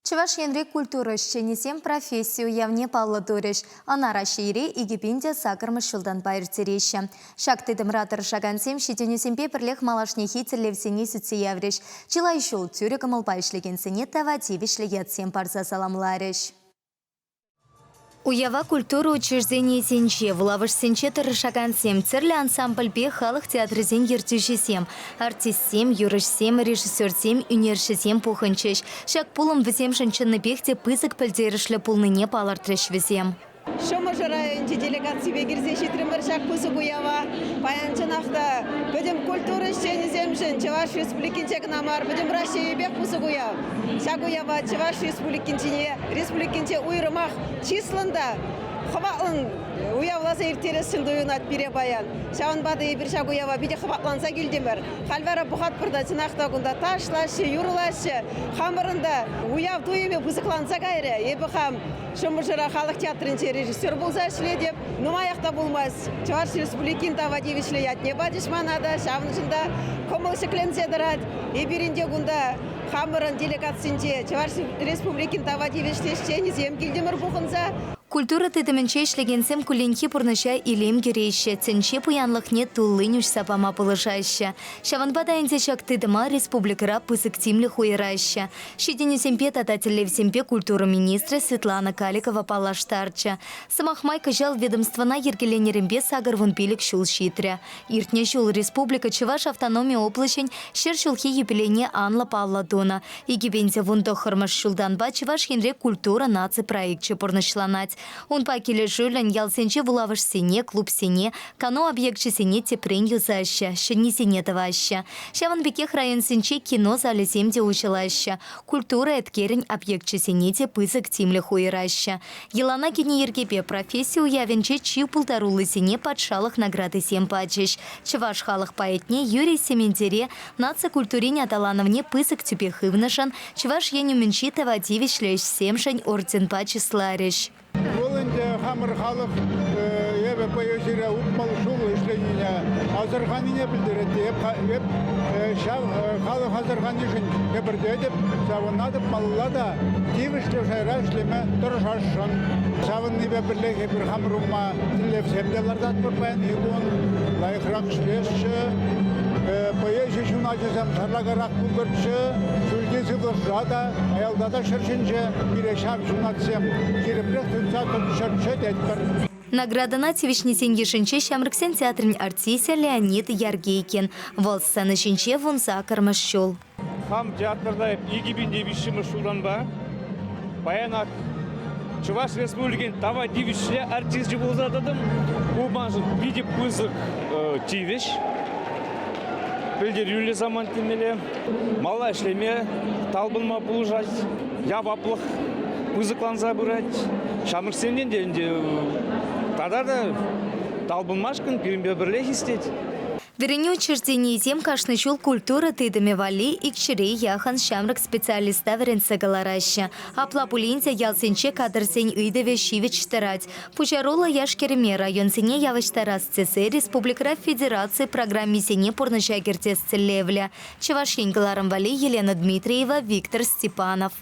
Чӑваш Енри культура ӗҫченӗсем професси уявне паллӑ турӗҫ. Ӑна Раҫҫейре 2008-мӗш ҫултанпа ирттереҫҫӗ. Ҫак тытӑмра тӑрӑшакансем ҫитӗнӳсемпе пӗрлех малашнехи тӗллевсене сӳтсе яврӗҫ. Чылай ҫул тӳрӗ кӑмӑлпа ӗҫлекенсене тава тивӗҫлӗ ятсем парса саламларӗҫ. Уява культура учрежденийӗсенче, вулавӑшсенче тӑрӑшакансем, тӗрлӗ ансамбльпе халӑх театрӗсен ертӳҫисем, артистсем, юрӑҫсем, режиссерсем, ӳнерҫӗсем пухӑнчӗҫ. Ҫак пулӑм вӗсемшӗн чӑннипех те пысӑк пӗлтерӗшлӗ пулнине палӑртрӗҫ вӗсем. Шӑмӑршӑ районӗнчи делегаципе килсе ҫитрӗмӗр ҫак пысӑк уява. Паян чӑнах та пӗтӗм культура ӗҫченӗсемшӗн Чӑваш Республикинче кӑна мар, пӗтӗм Раҫҫейӗпех пысӑк уяв. Ҫак уява Чӑваш Республикинчине республикинче уйрӑмах чыслӑн та хӑватлӑн уявласа ирттерессӗн туйӑнать пире паян. Ҫавӑнпа та эпир ҫак уява питӗ хӑватланса килтӗмӗр. Халь вара пӑхатпӑр та чӑнах та кунта ташлаҫҫӗ, юрлаҫҫӗ. Хамӑрӑн та уяв туйӑмӗ пысӑкланса кайрӗ. Эпӗ хам Шӑмӑршӑра халӑх театрӗнче режиссер пулса ӗҫлетӗп. Нумаях та пулмасть Чӑваш Республикин тава тивӗҫлӗ ятне пачӗҫ мана та, ҫавӑншӑн та кӑмӑл ҫӗкленсе тӑрать. Эпир ӗнтӗ кунта хамӑрӑн делегацинче Чӑваш Республикин тава тивӗҫлӗ ӗҫченӗсем килтӗмӗр пухӑнса. Культура тытӑмӗнче ӗҫлекенсем кулленхи пурнӑҫа илем кӳреҫҫӗ, тӗнче пуянлӑхне туллин уҫса пама пулӑшаҫҫӗ. Ҫавӑнпа та ӗнтӗ ҫак тытӑма республикӑра пысӑк тимлӗх уйӑраҫҫӗ. Ҫитӗнӳсемпе тата тӗллевсемпе культура министрӗ Светлана Каликова паллаштарчӗ. Сӑмах май, кӑҫал ведомствӑна йӗркеленӗренпе 85 ҫул ҫитрӗ. Иртнӗ ҫул республика Чӑваш автономи облаҫӗн 100 ҫулхи юбилейне анлӑ паллӑ тунӑ. 2019-мӗш ҫултанпа Чӑваш Енре Культура наци проекчӗ пурнӑҫланать. Унпа килӗшӳллӗн ялсенчи вулавӑшсене, клубсене, кану объекчӗсене тӗпрен юсаҫҫӗ, ҫӗннисене тӑваҫҫӗ. Ҫавӑн пекех районсенче кино залӗсем те уҫӑлаҫҫӗ, культура еткерӗн объекчӗсене те пысӑк тимлӗх уйӑраҫҫӗ. Йӑлана кӗнӗ йӗркепе професси уявӗнче чи пултаруллисене патшалӑх наградисем пачӗҫ. Чӑваш халӑх поэтне Юрий Сементере наци культурин аталанӑвне пысӑк тӳпе хывнӑшӑн Чӑваш Ен умӗнчи тава тивӗҫлӗ ӗҫсемшӗн орденпа чысларӗҫ. Вӑл ӗнтӗ хамӑр халӑх эпӗ поэзире 60 ҫул ӗҫленине асӑрханине пӗлтерет. Эп ҫав халӑх асӑрханишӗн хӗпӗртетӗп, савӑнатӑп, малалла та тивӗҫлӗ шайра ӗҫлеме тӑрӑшасшӑн. Савӑннипе пӗрлех эпир хамӑр умма тӗллевсем те лартатпӑр паянхи кун. Лайӑхрах ӗҫлесчӗ, поэзи ҫуначӗсем сарлакарах пултӑрччӗ, ҫӳлти сывлӑшра та, аялта та ҫӗр ҫинче пире ҫав ҫунатсем ҫирӗпрех тытса тӑччӑрччӗ тетпӗр. Наградӑна тивӗҫнисен йышӗнче Ҫамрӑксен театрӗн артисчӗ Леонид Яргейкин. Вӑл сцена ҫинче 18-мӗш ҫул. Хам театрта 2003-мӗш ҫултанпа паянах Чӑваш Республикин тава тивӗҫлӗ артисчӗ пулса тӑтӑм. Ку маншӑн питӗ пысӑк тивӗҫ. Пӗлтерӳллӗ самант темелле. Мала ӗҫлеме, талпӑнма пулӑшать. Яваплӑх пысӑкланса пырать. Ҫамрӑксенчен те ӗнтӗ тата та талпӑнмашкӑн пирӗнпе пӗрле хистет. Вӗренӳ учрежденийӗсем кашни ҫул культура тытӑмӗ валли икҫӗре яхӑн ҫамрӑк специалиста вӗрентсе кӑлараҫҫӗ. Апла пулин те ялсенче кадрсен ыйтӑвӗ ҫивӗч тӑрать. Пуҫаруллӑ яш-кӗрӗме районсене явӑҫтарас тесе республикӑра федераци программисене пурнӑҫа кӗртес тӗллевлӗ. Чӑваш Ен кӑларӑм валли Елена Дмитриева, Виктор Степанов.